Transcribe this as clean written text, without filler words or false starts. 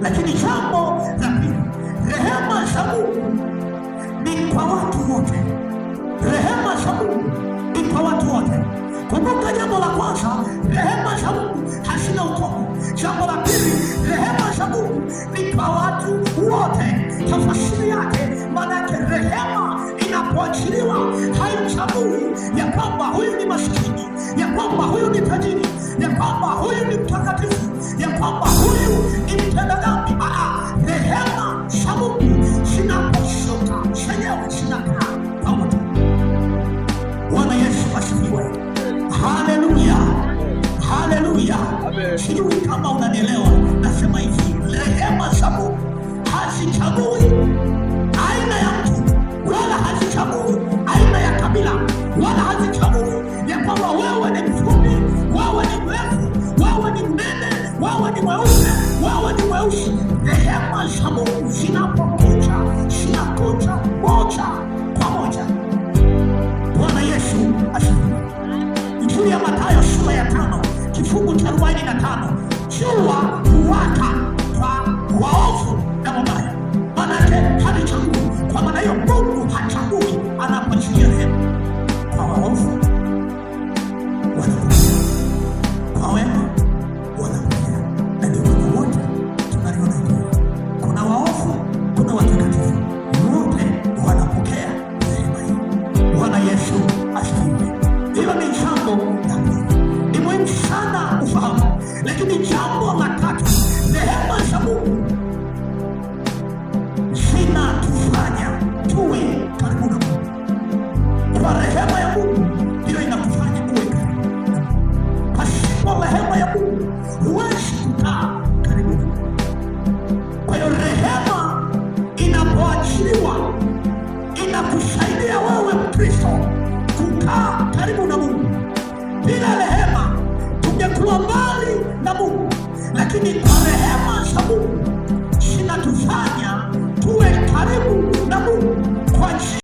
Lakini jambo la pili, rehema za Mungu ni kwa watu wote. Rehema za Mungu ni kwa watu wote. Kumbuka jambo la kwanza, rehema za Mungu hazina ukomo. Jambo la pili, rehema za Mungu ni kwa watu wote. Tafasiri yake, maana yake rehema inapoachiliwa haichagui ya kwamba huyu ni maskini, ya kwamba huyu ni tajiri, ya kwamba huyu ni mtakatifu, ya kwamba huyu ni mtenda dhambi. Rehema za Mungu zinaposhuka zenyewe zinakaa kwa wote. Bwana Yesu asifiwe. Haleluya, haleluya. Sijui kama unanielewa. Nasema hivi, rehema za Mungu hazichagui aina ya mtu, wala hazichagui aina ya kabila, wala hazichagui ya kwamba wewe ni mfupi, wewe ni mrefu, wewe ni mnene, wewe ni mweupe, wewe ni mweusi. Rehema za Mungu zinapokuja, zinakuja moja kwa moja. Bwana Yesu asifiwe. Injili ya Mathayo sura ya 5 kifungu cha 45, jua huwaka kwa waovu na wabaya. Maanake halichagui. Kwa maana hiyo, Mungu hachagui anapoachilia rehema. Kwa waovu wanapokea, kwa wema wanapokea, na ndio maana wote tunaliona hilo. Kuna waovu, kuna watakatifu, wote wanapokea rehema hii. Bwana Yesu asifiwe. Hilo ni jambo la pili, ni muhimu sana ufahamu. Lakini jambo la tatu, rehema za Mungu zinatufanya tuwe karibu na Mungu. Kwa rehema ya Mungu ndiyo inakufanya uwe karibu na Mungu. Pasipo rehema ya Mungu huwezi kukaa karibu na Mungu. Kwa hiyo rehema inapoachiliwa inakusaidia wewe Mkristo kukaa karibu na Mungu.